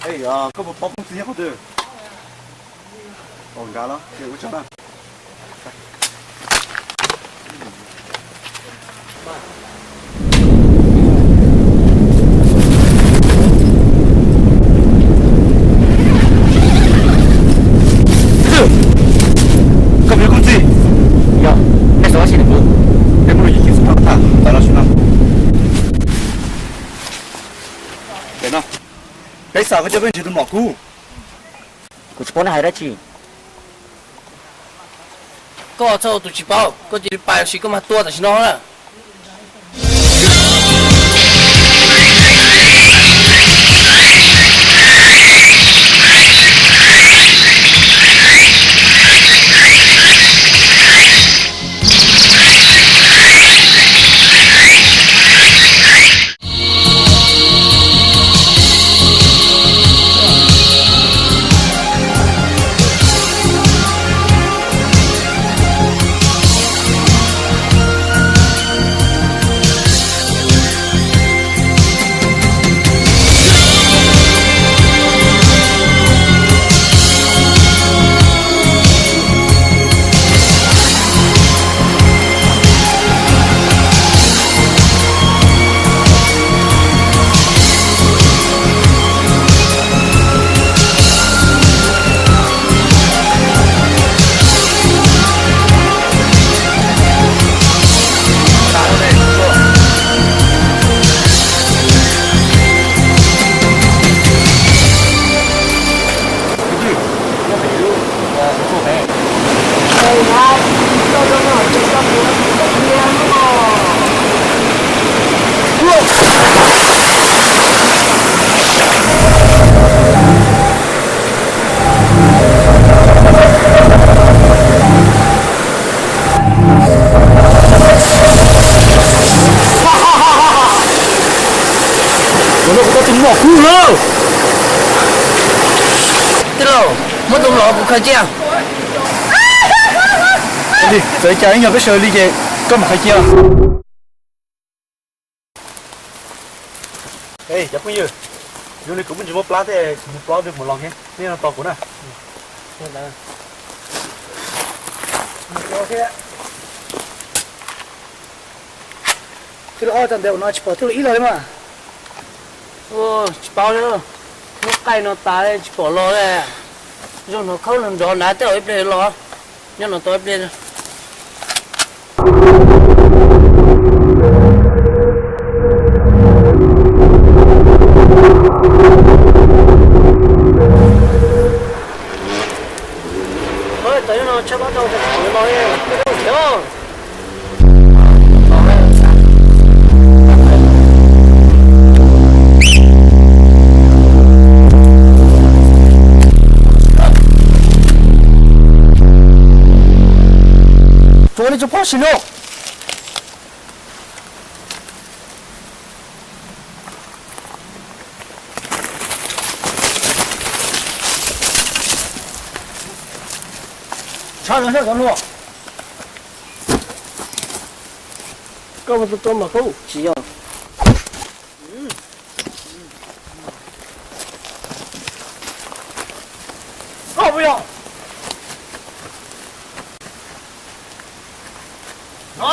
Koj puas paub koj txiv nyob qhov twg? Ua tsaug na. Koj puas yog koj txiv? Yog, nej xav ua dab tsi rau kuv? Peb muaj lub yim xwm tau tag, peb los sib noj. Peb no, peb xav koj coj peb nrhiav tus mlom kub. Kuv tsis paub nej hais dab tsi. Koj txhob ua tus tsis paub, koj cia li pais, tab sis koj mag tua tam sim no na. Ua no kuv tau tus mlom kub lawm. Tij laug, muab tus mlom kuv khaws cia. Txawm li cas ib nyuag peb sawv li ces koj mam khaws cia. Cov phooj ywg, yog li kuv muaj ntsis mob plab thiab, kuv mus plob ib pliag kuv mam los, nej nyob no tos kuv na. Tij laug, txog ntawm no tsis pom tij laug ib los li mas. Tsis paub li, muab qaij no tas tsis pom los li. Zoo hnov khaub nrov nrov na, tej zaum ib pliag los. Nyob no tos ib pliag. Tau nyob no tshaj pab tau, tsis pom los li. Tsuav li tsuav pob sim no. Tshaj no sab tod luag. Koj mus tua mlom kub? Tsis yog. Koj puas yog? No.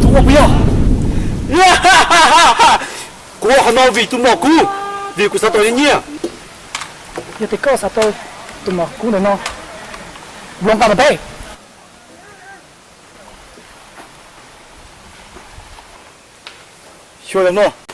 Ua puas yog? Kuv ua qhov no vim tus muam kub, vim kuv xav tau nyiaj. Yog tias koj xav tau tus muam kub ntawm no, nplooj nqa mas peb. Xyuas los no.